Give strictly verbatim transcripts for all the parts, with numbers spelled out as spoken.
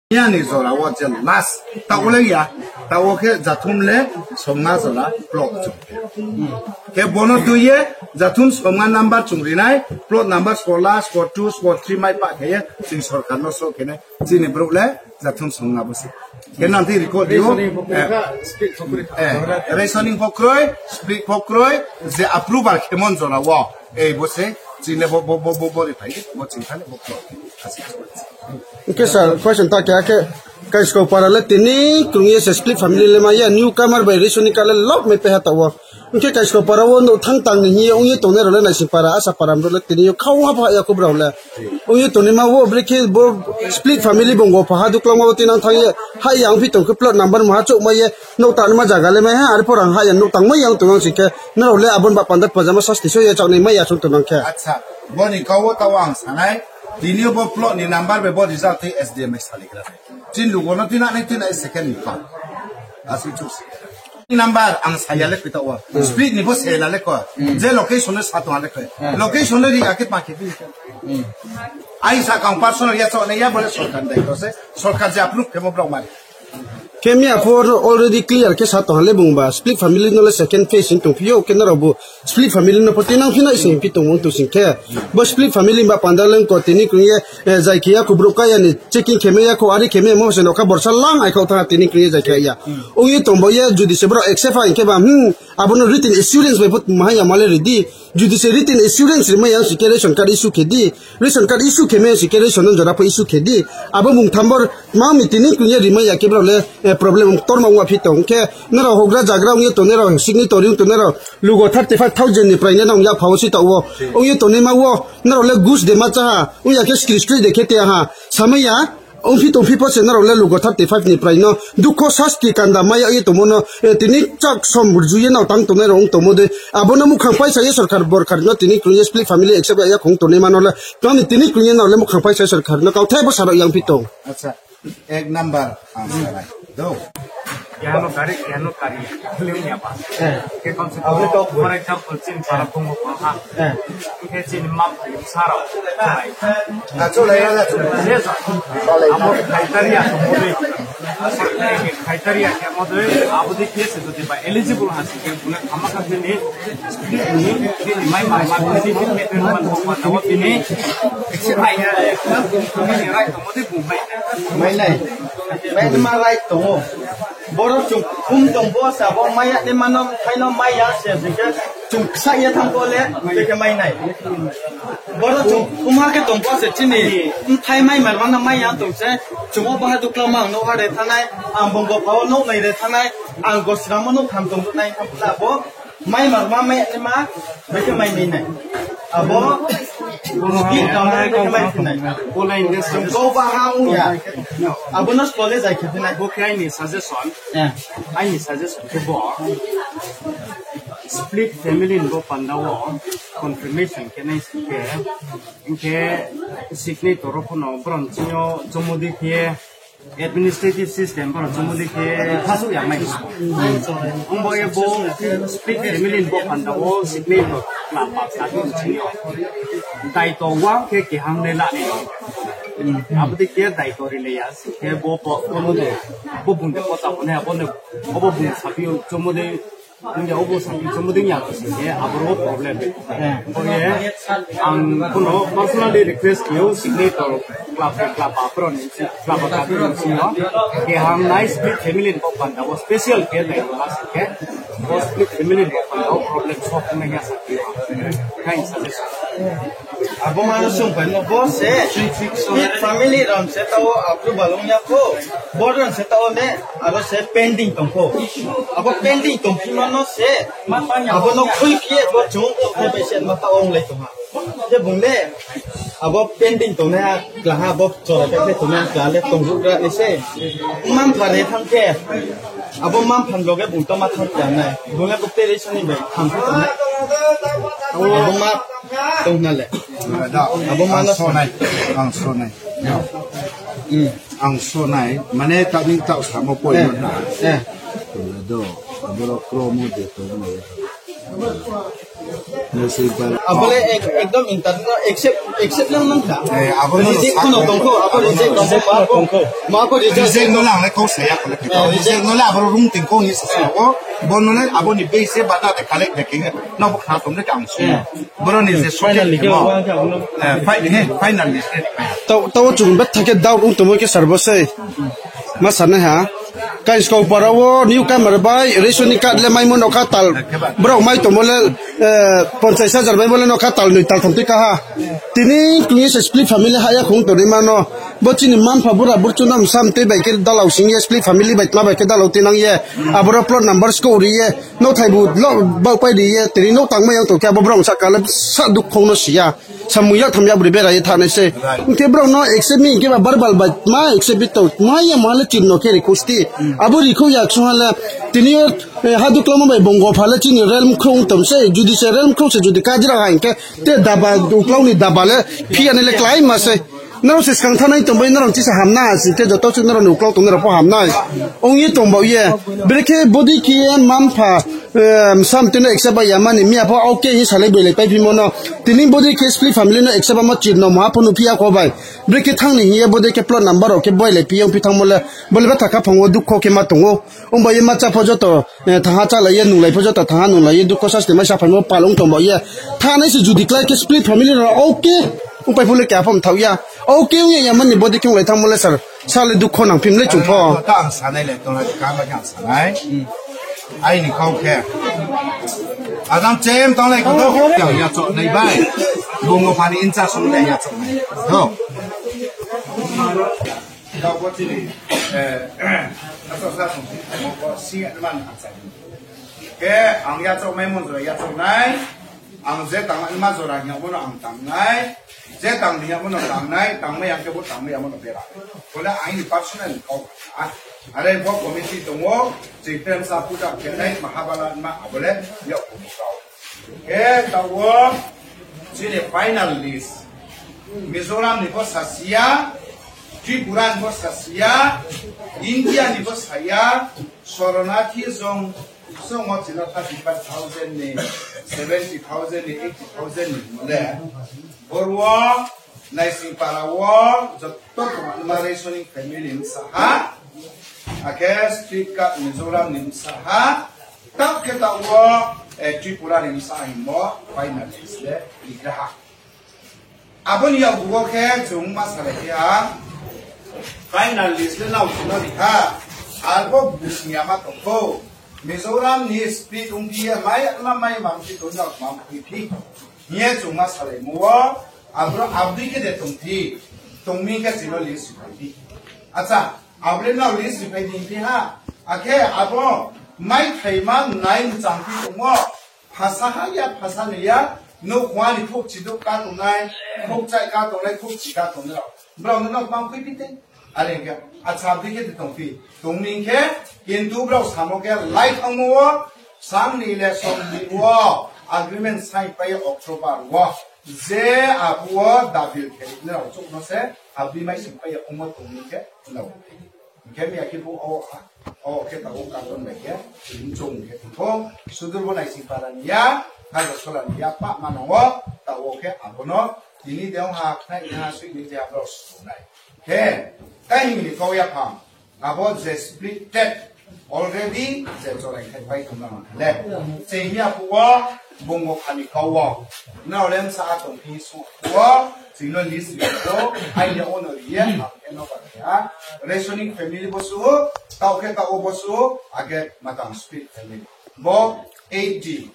Yang ni jora wo je last. Taoh wo le ya. Taoh wo khe jathum le somnga jora plot chung. Khe bono tui ye jathum somnga number chung ri nai. Plot number spo la, spo two, spo three mai pa khe ye chini sorkar no so khe nai. Chini brouh le jathum somnga bo se. Khe nang tei record di o. Rationing bo khe split khokri. Rationing pho kroi, split pho kroi, je approval khe mon jora wo. Ei bo se, chini bo, bo, bo, bo, bo ri phai, bo chini thani bo plot. Hing khe sir, question ta khe, Kaiskau para le tini krung ye se split family le mai ya, newcomer bai rationing card le lok mai pe ha taoh wo. Hing khe Kaiskau para wo nouh thang tang ni hing ye ong ye tongnai rao le Naising para, Asa para rao le tini yo khau ha pha ya kho brao le. Ong ye tongnaima wo brekhe bo split family bung wo pha ha duklang wo tinang thang ye ha ya ongphi tong khe plot number maha chouh mai ye nouh tangnaima zaga le mai ha, are pho rang ha ya nouh tang mai ya ong tong nang sing khe nrao le abo ni ba panda pajama sasti so ye chaoh nai mai ya chung tong nang khe. Acha, bo ni kau wo taoh ang sa nai, tini yo bo plot ni number bai bo result tei S D M bai saligra nai. Chini lugo no tina nai tina second ni pa. Asing chuk se. Number ang saya le koi taoh wo. Split ni bo sela le koi. Je location no sa tong le koi. Location no ri akhe pa khe bini. Ai sa kang personal ya chaoh nai ya bo le sorkar dai to se. Sorkar je approve khe bo brao mari. Khe mi apho already clear khe sa tong ha le bung ba split family no le second phase hing tong phi yo khe nrao bo split family no pho tinang phi nai sing phi tong ong tong sing khe. Bo split family ba panda le ong ko tini krung ye, jai khe ya kho brouh kaya ni checking khe mai ya kho, ari khe mai ya mo se no kha borsa lang ai kha thanng ha tini krung ye jai khe ya. Ong ye tong bo ye judi se brao accept ha hing khe ba, hmm, abo no written assurance bai pho maha ya ma le ri di. Judi se written assurance ri mai ya sing khe ration card issue khe di. Ration card issue khe mai ya sing khe ration no jora pho issue khe di. Abo mung thambor tma mi tini krung ye ri mai ya khe brao le, problem torma ong wa phi tong khe nrao houhgra zagra ong ye tongnai rao, signature ri ong tongnai rao, lugo thirty five thousand ni prai nai nang ya pha wo si taoh wo. Ong ye tongnaima wo, nrao le gus de ma chá ha, ong ya khe skri skri de khe te ha, samai ya, ongphi tongphi pho se nrao le lugo thirty five ni prai no, dukho sasti kanda mai ya ye tongmo no, tini chak som rju ye nao tang tongnai rao ong tongmo dei, abo no muhkhang paisa ye sorkar borkar no tini krung ye split family accept ya ya khong tongnaima no le, tma mi tini krung ye nrao le muhkhang paisa ye sorkar no kauthai bo sa rao yang phi tong. Ek number ang sa nai. Do. Keha no kari, keha no kari. Hliu ya ba. Khe kom se kom, for example, chini para bung bo ha. Khe chini map sa rao. Amo criteria tongmo dei. Criteria khe mo dei, abo dei khe se jodi ba eligible ha se khe bung le khama kha chini, chini mai ma ma chini man bo pa tao tini. Right tongmo dei bung mai. Mai nai. Mai ma right tong ou. Boro chung khum tong bo sa bo mai ya ni mano, phai no mai ya se, je khe chung ksa ye thanng bo le, je khe mai nai. Boro chung khum ha khe tong bo se chini, mthai mai marma no mai ya tong se, chung o baha dukla mang nouh ha re thanai, ang bung bo pha wo nouh nai re thanai, ang gosramo nouh tham tong nai tham la bo, mai marma mai ya ni ma, bai khe mai nai nai. Abo, bini kau nai bai khe mai phi nai. Kau baha ong ya. Abo no spo le jai khe phi nai. Bo khe aini suggestion. Aini suggestion khe bo, split family ni bo panda wo confirmation khe nai sing khe, hing khe signature rao pho no brouh ni ching yo chomo dei khe administrative system brouh chomo dei khe khasouh ya mai. Ong bo ye bo split family ni bo panda wo signature klapa kha di ching yo. Daito wang khe kehang nai la nai. Abo dei khe daito ri le ya, khe bo, bo, bo bung de pocha bo nai, abo bung saphi yo chomo dei India obo sakhi chomo dei ya khe aboro problem. Bo ye ang kuno personally request khe ou, signature klapa, klapa, klapa, kehang nai split family ni bo panda wo special khe nai ma se khe, bo split family ni bo panda wo problem solve nai ya sakhi ou. Kain suggestion. Abo ma no sung pai no bo se, family rao se tao approval ong ya kho, board rao se tao ne, aro se pending tong kho. Abo pending tong phi ma no se, abo no khui khe bo chung o khe bai se ma tao ong lai tong ha. Je bung le, abo pending tongnai ha, kla ha, abo chora khe tongnai ha, kla le tongruh gra ni se. Mma-mpha re thanng khe, abo mma-mpha ni loge bung tma thanng khe nai, bung le bo teri soni bai thanng khe tongnai. Abo ma tong na le. Abo ma no sonai, ang sonai. Ang sonai, mane taoh ni taoh samo poi na. Do, aboro kromo de tong nai. Abo le ek-, ekdom inter no accept, accept lang nang kha. Eh, abo no reject sa kho no tong kho, abo reject tong kho, ma kho, ma kho reject. Reject no lang le kau saya kho le. Eh, reject no le abo rung ting kho ni sa sa kho. Bo no le abo ni base ba na de collect de king. No bo kha tong de kang su. Eh. Boro ni je final social ni khe mo. Wa kha bo no. Eh, fi-, he, final ni se. Tao, tao chung bet thake doubt ung tongmo khe sir bo sei. Ma sa nai ha. Kaiskau para wo newcomer bai ration ni card le maimo no kha tal. Brao mai tongmo le, eh, ponchais hajar maimo le no kha tal noi tal tham tui kha ha. Tini kung ye se split family ha ya khong tongnaima no. Bo chini mma-mpha bura burchu no msam tui bai khe dalau sing ye split family bai tma bai khe dalau tinang ye. Aboro plot number skou ri ye. No thaibu lo baupai ri ye. Tini no tangmai yang tong khe abo brao sa kale sa dukho no si ya. Samung yak tham yak bri bera ye thanai se. Right. Hing khe brao no accept mi, hing khe ba verbal bai ma accept bi tong. Ma ya ma le chini no khe request ti. Hmm. Abo rikho ya ksung ha le. Tini yo, eh, hadu klamo bai bongo pha le chini realm khrong tom se. Judi se realm khrong se judi kajira ha hing khe. Te daba, uklau ni daba le. Phiya ni le klái ma se. Nrao se skang thanai tong bai nrao chisa hamna si. Te joto se nrao ni uklau tong nrao pho hamnai. Ong ye tong bao ye. Brekhe bodi khe ye mma-mpha. Eh, msam tui no accept bai ya mani miya pho, okay, hing salai bai lai pai phimo no. Tini bodi khe split family no accept amo chini no maha pho nuphi ya kho bai. Brekhe thang ni hing ye bodi khe plot number rao khe bai lai pi yong phi thangmo le. Bo le ba thaka phang wo dukho khe ma tong ou. Ong bai ye ma cha pho joto, eh, thangha cha lai ye nunglai pho joto thangha nunglai ye dukho sasti mai sa phaimo palung tong bao ye. Thanai se judi klái khe split family rao, okay. Ong pai phu le kya pho mthao ya. Okay, ong ya ya mani bodi khe ong lai thangmo le sir. Sa le dukho nang phim le chung pho. Ta ang sanai le tong lai ka ba yang sanai. Aini kau khe. Adam chem tong lai ko to. Yang ya chok nai bai. Bung no phani incha song le ya chok nai. To. Kau ko chini. Eh, asal sa song si. Mo ko si man ang sa. Ke ang ya chok mai mon jora ya chok nai. Ang je tang ma jora hing ya bono ang tang nai. Je tang hing ya bono tang nai, tang mai yang khe bo tang mai ya bono bera. Bo le aini personal ni kau. Are bo committee tong ou, je term sa puja khe nai, mahabala ma abo le ya ko kau. Khe tao wo, chini final list. Mizoram ni pho sa si ya, Tripura ni pho sa si ya, India ni pho sa ya, Soronathi zong, zong wo chini thirty five thousand ni, seventy thousand ni, eighty thousand ni mo le. Boro wo, Naisingpara wo, joto tongma rationing family ni bsa ha. Akhe street card Mizoram ni bsa ha. Tao khe tao wo, eh, Tripura ni bsa ha hingmo, final list le, igra ha. Abo ni yakgu wo khe chung ma salai khe ha, final list le nao chung no ri ha. Arbo busing ya ma tong kho. Mizoram ni split ong phi ye mai ma mai ma ong phi tong nao ma ong phi phi. Hing ye chung ma salaimo wo, abro abdi khe de tong phi. Tong mi khe chini list ri phai di. Acha, abo le nao list ri phai di phi ha. Akhe abo mai thai ma nai mchang phi tongmo. Phasa ha ya, phasa ni ya, nouhkhong ni khokchi dou ka tongnai, khokchai ka tongnai, khokchi ka tongnai rao. Brao no nao ma ong phi phi te. Are hing khe, acha, abdi khe de tong phi. Tong mi hing khe, kintu brao samo khe, lai thangmo wo, sang ni le song ni wo, agreement sign pai ye October wo. Je abo wo dabil khe, nrao chouh no se, abdi mai sing pai ye ongmo tong mi hing khe, nrao. Hing khe mi ya khe bo o, o khe tao wo katon bai khe, chung khe tong kho, sudur bo Naisingpara ni ya, Hajarsola ni ya, pah manang wo, tao wo khe abo no, tini de ong ha, khnai ha, sui ni je abo rao sung nai. Khe, kaihing ni kau yaphang, abo je splitted already je chorai khai pai tong nang le. Chini ya phuh wo, bungbo phani kau wo. Nrao le bsa a tong phi sung phuh wo, chini no list ri phuh wo, aini ya ono ri ye, ang khe no ba khe ha. Rationing family bo su, tao khe tao bo su, age matang split family. Bo eighty.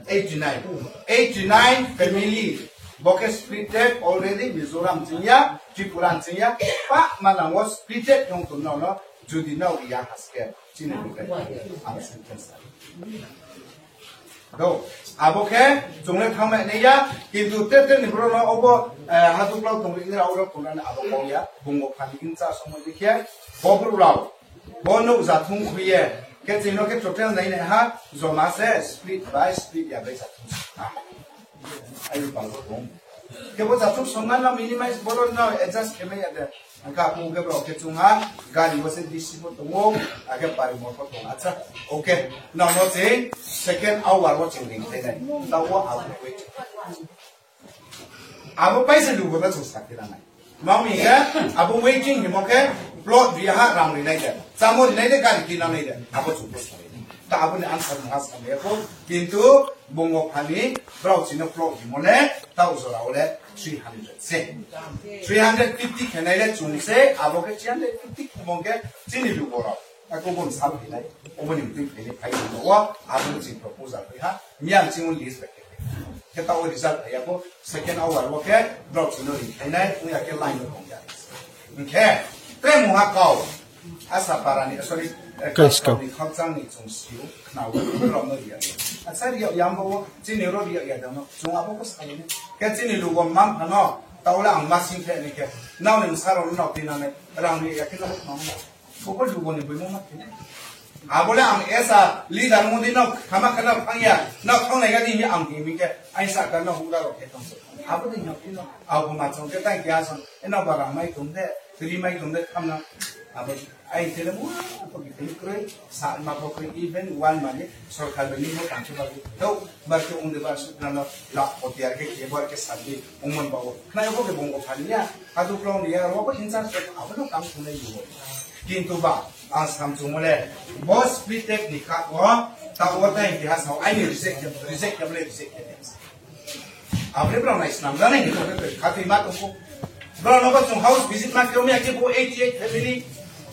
Eighty nine. Eighty nine family. Bo khe splitted already Mizoram ching ya, Tripura ching ya. Pa manang wo splitted yong tong nao no, judi nao ya haske. Chini bo khe. Ang sentence. Do, abo khe, chung le thangmai nai ya, kintu te te ni bro no obo, eh, hatuklau tong ri ni rao rao tong nani abo kau ya, bungbo phani in cha songmo di khe, bo bru rao. Bo nouh ja thung khui ye. Khe chini no khe total nai nai ha, joma se split by split ya bai ja thung. Ah. Aini bang bo thung. Khe bo jathum songma no minimize boro no adjust khe mai ya de. Ang kha kung khe brao khe chung ha, gari wo se D C pho tong ou, akhe pari mor pho tong ou. Acha, okay. Nang no ching second hour wo ching ring khe nai. Tao wo abo wait. Abo paisa lugo no chung sakhe na nai. Mami khe, abo waiting himo khe, plot ri ha rang ri nai de. Chamo ri nai de, gari kina nai de. Abo chung bo sa nai. Ta abo ni answer mungha sa nai ko. Kintu, bung wo phani, brao chino plot himo le, tao jora wo le, three hundred se. Three hundred fifty khe nai le chung se, abo khe three hundred fifty khe mong khe, chini lugo rao. Ako bon sal khe nai, obo ni tui khe nai, phai ni wo, abo ni ching proposal khe ha, miyang ching wo list bai khe. Khe tao result phai ya bo, second hour wo khe, brao chino ri khe nai, ong ya khe line no tong ya. Hing khe, tre mungha kau, Asa para ni, sorry, eh, Kaiskau. Kaiskau ni khakchang ni chung siu, khna wo, brao no ri ya. Acha ri ya, yang bo, chini ro ri ya, ya dano, chung abo ko sa ni. Khe chini lugo mam phano, tao le ang masing khe ni khe, nao ni bsa rao no nao tina nai, rang ri ya khe no, no. Bo bo lugo ni boimo ma khe nai. Abo le ang esa leader modi no khama khana phang ya, no phang nai ga di ang di mi khe, ai sa ka no hung da ro khe tong se. Abo di no khe no, abo ma chong khe tai kya song, e no ba rang mai tong de, ri mai tong de, kham na. Abo ai tele mo, abo ki tele kroi, sa ma bo kroi, even one money, sorkar ni mo tang se ba kroi. To, ba ke ung de ba su na no, la ko tiar ke, ke ba ke sa di, ung mon ba wo. Khna yo bo ke bung ko phani ya, ha du klong ni ya, ro bo in charge, abo no tang se nai yo. Kintu ba, ang samchungmo le, bo split tech ni kha wo, ta wo tai keha sao, aini reject, reject khe bo le reject khe. Abo le brao nai snam ja nai ni kha tui ma tong pho. Brao no bo chung house visit ma khe, o mi ya khe bo eighty eight family.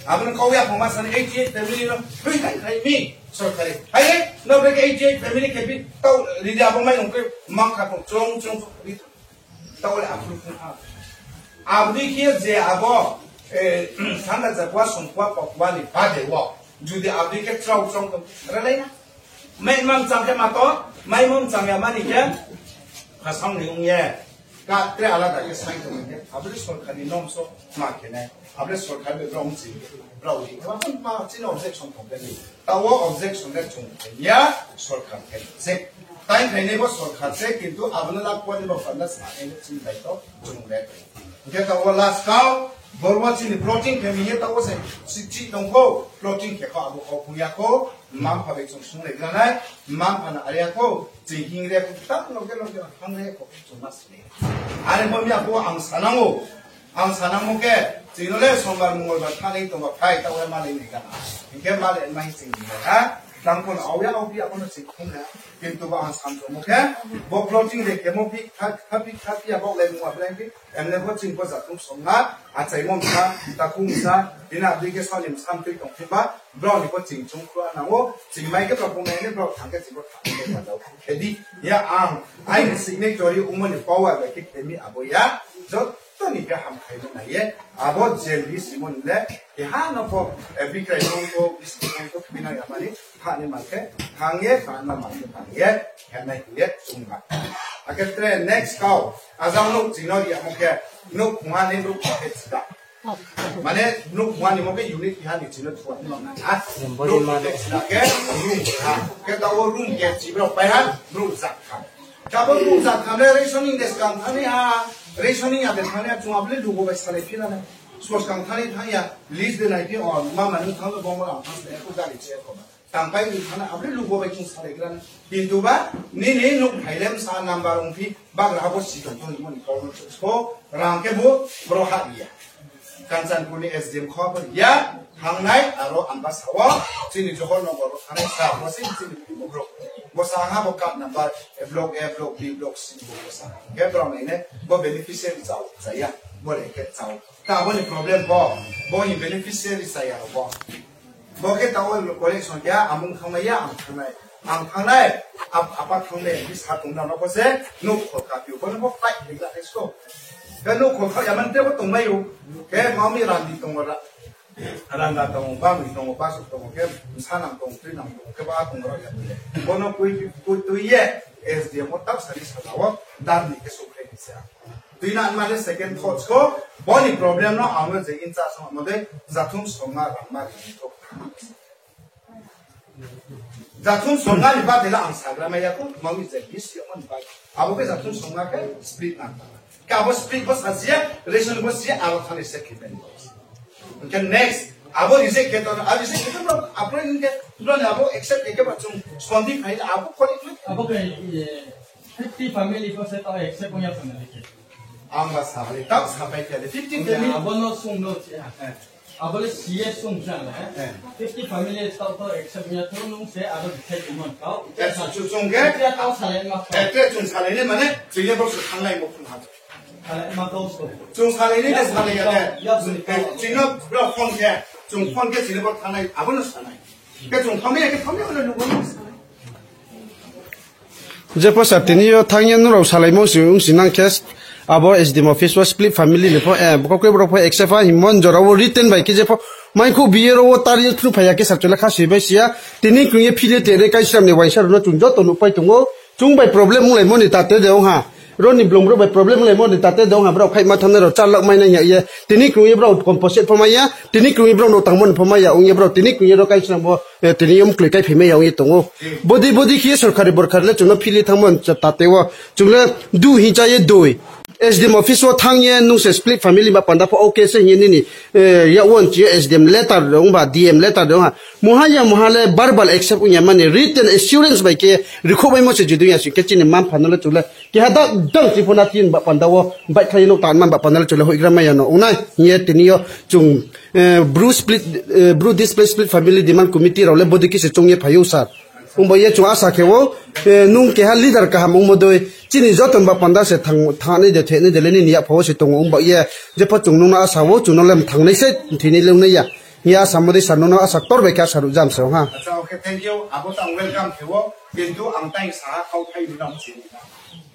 Abo no kau ya phung ma san eighty eight family no, tui tai khai mi, sorkari. Hai le, no bre khe eighty eight family khe bi, tao, ridi abo mai nung khe, mang kha tong, chung, chung, chung, ri. Tao le approve khe ha. Abdi khe je abo, eh, sanda jakwa songkwa pakwa ni bade wo. Judi abdi khe trao trao tong, ralai na. Mai mam chang khe ma to, mai mam chang ya mani khe, khasang ni ong ye. Ka tre alada khe sai tong khe, abdi sorkar ni norms wo ma khe nai. Abdi sorkar ni brao mchi, brao di. Ma, ma, chini objection tong khe ni. Tao wo objection le chung khe ya, sorkar khe se. Tai khainai bo sorkar se, kintu abo no lak pho ni bo panda sa nai le chini daito chung le. Hingkhe tao wo last kau, boro wo chini plotting khe mi ye tao wo se, si chi tong kho, plotting khe kho abo kau phung ya kho, mma mpha bai chung sung lai gra nai, mma mpha no are ya kho, ching hing re kho, ta no khe no khe no thang re kho, chung ma si nai. Are bo mi ya kho ang sa nang ou. Ang sanangmo khe, chini le sombar mongolbar thanai tongba phai, tao le malai nai gana. Hingkhe malai mai chini ha. Tangkol auya aubi abono chini khum na. Kintu ba ang samchongmo khe, bo plotting de khemo phi, kha, kha phi, kha phi, abo le mungwa blai phi. Emne bo chini bo jatung songna, achaimo msa, takhung msa, bini abdi khe soni msa mtui tong phi ba, brao ni bo ching chung khua nango, ching mai khe brao bung nai ne brao thang khe chini bo thang khe ba dao khe di. Ya ang, aini signatory ungmo ni power bai khe khemi abo ya, jot Toni khe hamkhaimo nai ye, abo je list rimo ni le, keha no pho, eh, bikrai no pho, bisi no pho, bina ya mani, ha ni man khe, thang ye, ha no man khe, thang ye, khe nai khe ye, chung ma. Akhe tre next kau, ajang nouh ching no ri ya mo khe, nouh khungha ni nouh khe chida. Mane, nouh khungha ni mo khe unit keha ni ching no thua ni ma na. Nouh khe chida khe, room kha. Khe tao room khe chibra pai ha, nouh jak kha. Kabo bung jat khamle rationing de skang thani ha, rationing ya de thani ha, chung abo le lugo bai salai phi na nai. Skang thani thani ya, list de nai phi on, mama nung thang le bong bong ang thang se, eko gari che eko ba. Tang pai ni thani, abo le lugo bai chung salai gra nai. Kintu ba, nini nouh phai le msa number ong phi, bagra abo si tong thani mo ni kau no chuksko, rang khe bo, bro ha ya. Kanchanpur ni S D M kho bo ya, thangnai aro Ambasa wo, chini Johor Nagar wo thangnai sa, bo se chini bro. Bo sa ha bo card number, eh, block A, block B, block C, bo, bo sa. Khe brao nai ne, bo beneficiary chao, chaya, bo le khe chao. Ta bo ni problem bo, bo ni beneficiary chaya bo. Bo khe tao collection khe amung thangnai ya, ang thangnai. Ang thangnai, ap-, apa thangnai, bi sa tong na no bo se, nouh khol ka phi, bo no bo fight de la, let's go. Khe nouh khol ka ya man te bo tong mai ou. Khe mami randi tong ra. Randa tong, bami tong, basuk tong, khe sanang tong, trinang tong, khe ba tong rok ya tong. Bono kui, kui tui ye, S D M o tak sari saja o, dar ni khe sukre ni se. Tui na ma le second thoughts ko, boni problem no ang le je in charge ma de, jathum songma rang ma ri to. Jathum songma ni ba de la ang sagra ma ya ko, mami je bis ya man ba. Abo khe jathum songma khe split na. Abo split bo sa si ya, ration bo si ya, abo thani se khe ben. Hingkhe next, abo reject khe tong, abo reject khe tong, abo hingkhe, bro ni abo accept khe khe ba chung sponding khai abo kori. Abo khe, eh, fifty family ko se tao accept ong ya tong na khe. Ang ba sa bai, tao sa bai khe, fifty family. Abo no sung no si ya. Eh. Abo le si ye sung sa le. Eh. Fifty family tao tao accept ong ya tong nung se abo dikhai tongmo tao. Eh, su, su, sung khe? Tao salai ma tao. Eh, te chung salai ni mane, chung ye bro su thanglai mo phun ha. Chung salai ni de salai ya de. Chung no bro phone khe, chung phone khe chini bro thanai, abo no sanai. Khe chung thanai ya khe thanai, abo no nugo no sanai. Jepho sir, tini yo thanng ye nrao salaimo si ong si nang khe, abo S D M office wo split family ni pho, eh, bo kau khe bro pho accept ha hingmo jora wo written bai khe jepho, maikhu B R O wo tar ye thru phai ya khe sir, chung le kha soi bai si ya, tini krung ye phil ye tene kaisram ni uaingsa rao no chung joto nuhpai tong ou. Chung bai problem onglaimo ni tate de ong ha. Ro ni blung brouh bai problem onglaimo ni tate de ong ha. Brao khaihma thangnai rao char lakh mai nai hing ye. Tini krung ye brao compensate pho mai ya. Tini krung ye brao no tangmo ni pho mai ya ong ye brao. Tini krung ye ro kaisram bo, eh, tini yo mkloi kaiphai mai ya ong ye tong ou. Bodi bodi khe ye sorkari borkari le chung no phil ye thanngmo ni tate wo. Chung le du hing cha ye doi. S D M office wo thanng ye nung se split family ba panda pho okay se hing ye nini, eh, yak wo nchi yo S D M letter de ong ba, D M letter de ong ha. Muha ya muha le verbal accept ong ya mani written assurance bai khe rikhouh maimo se judui ya sing khe chini mma-mpha no le chung le keha dak dang si pho na tin ba panda wo baihkhlai ye nouh tangman ba panda le chung le hoihgra mai ya no ong nai hing ye tini yo chung, eh, Bru split, eh, Bru Displaced Split Family Demand Committee rao le bodi khe se choung ye phai ou sir. Ongba ye chung asa khe ou, eh, nung keha leader kaham ongmo dei, chini joto ni ba panda se thang, thangnai de, thoinai de le nini yapha wo se tong ou, ongba ye, jepho chung nung no asa ou, chung no le mthangnai se, mthoinai le ong nai ya. Hing ye asamo dei sir, nung no asa ktor bai khe asa ruh jam se ong ha. Acha, okay, thank you. Abo tang welcome khe ou, kintu ang tai sa ha, kauthai runa mchi.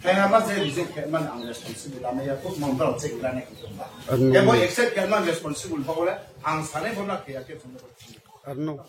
Thai ha ma je reject khe man ang responsible lama ya, kuk mon brao check lanai khe tong ba. Abo accept khe man responsible ba ore, ang sanai bo na khe ya khe chung no.